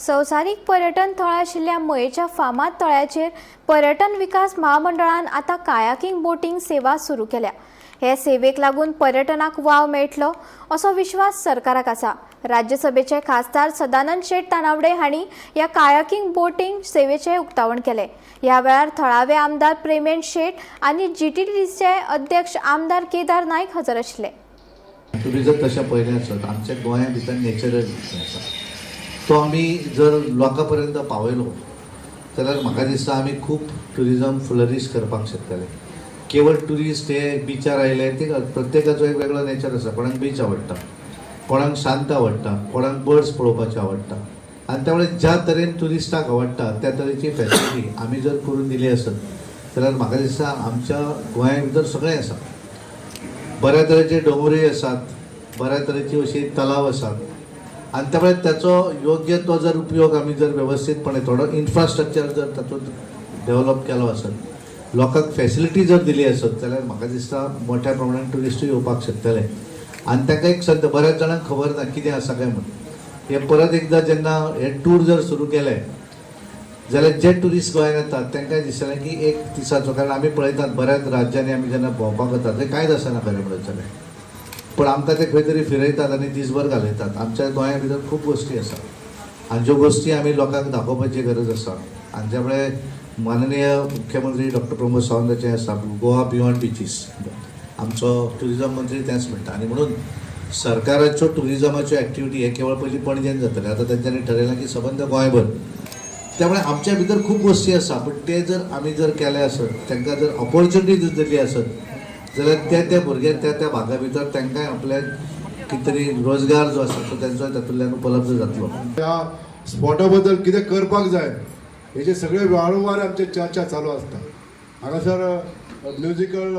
संवसारीक पर्यटन थळ आशिल्ल्या मयेच्या फामाद तळ्याचेर पर्यटन विकास महामंडळान आतां कायाकिंग बोटींग सेवा सुरू केल्या. हे सेवेक लागून पर्यटनाक वाव मेळटलो असो विश्वास सरकाराक आसा. राज्यसभेचे खासदार सदानंद शेट तानावडे हांणी ह्या कायाकिंग बोटींग सेवेचें उक्तावण केलें. ह्या वेळार थळावे आमदार प्रेमेंद शेट आनी जीटीडीसीचे अध्यक्ष आमदार केदार नायक हजर आशिल्ले. तुमी जर तशें पळयलें आसत, आमच्या गोंया भितर नेचरल आसा, तो आमी जर लोकां पर्यंत पावयलो जाल्यार म्हाका दिसता आमी खूब ट्युरिजम फ्लरीश करपाक शकतले. केवळ ट्युरिस्ट हे बिचार आयले, ते प्रत्येकाचो एक वेगळो नेचर आसा. कोणाक बीच आवडटा, कोणाक शांत आवडटा, कोणाक बर्ड्स पळोवपाचे आवडटा आनी त्यामुळे ज्या तरेन ट्युरिस्टाक आवडटा त्या तरेची फॅसिलिटी आमी जर करून दिली आसत जाल्यार म्हाका दिसता आमच्या गोंया भितर सगळें आसा. बऱ्या तरेचे दोंगरूय आसात, बऱ्या तरेची अशी तलाव आसात आनी त्यामुळे त्याचो योग्य तो जर उपयोग आमी जर वेवस्थीतपणे थोडो इन्फ्रास्ट्रक्चर जर तातूंत डेव्हलप केलो आसत, लोकांक फॅसिलिटी जर दिली आसत जाल्यार म्हाका दिसता मोठ्या प्रमाणान ट्युरिस्टूय येवपाक शकतले आनी तांकां एक संद. बऱ्याच जाणांक खबर ना कितें आसा काय म्हूण. हे परत एकदां जेन्ना हे टूर जर सुरू केले जाल्यार जे ट्युरिस्ट गोंयांत येतात तांकां दिसतलें की एक दिसाचो, कारण आमी पळयतात बऱ्याच राज्यांनी आमी जेन्ना भोंवपाक वतात थंय कांयच आसना खरें म्हणत जाल्यार, पण आमकां ते खंय तरी फिरयतात आनी दीसभर घालयतात. आमच्या गोंया भितर खूब गोश्टी आसा आनी ज्यो गोश्टी आमी लोकांक दाखोवपाची गरज आसा. आनी ज्यामुळे माननीय मुख्यमंत्री डॉक्टर प्रमोद सावंताचें आसा गोवा बियॉन्ड बिचीस, आमचो ट्युरिजम मंत्री तेंच म्हणटा. आनी म्हणून सरकाराच्यो ट्युरिजमाच्यो एक्टिविटी हे केवळ पयलीं पणजेन जाताले, आतां तेंच्यांनी ठरयलां की सबंद गोंयभर. त्यामुळे आमच्या भितर खूब गोश्टी आसा, पण ते जर आमी जर केले आसत, तांकां जर ऑपॉर्च्युनिटी जर दिली आसत जाल्यार त्या त्या भुरग्यांक त्या त्या भागा भितर तांकांय आपले कितें तरी रोजगार जो आसा तो तेंचो तातूंतल्यान उपलब्ध जातलो. ह्या स्पॉटा बद्दल कितें करपाक जाय हेचे सगळे वारंवार आमचे चर्चा चालू आसता. हांगासर म्युजिकल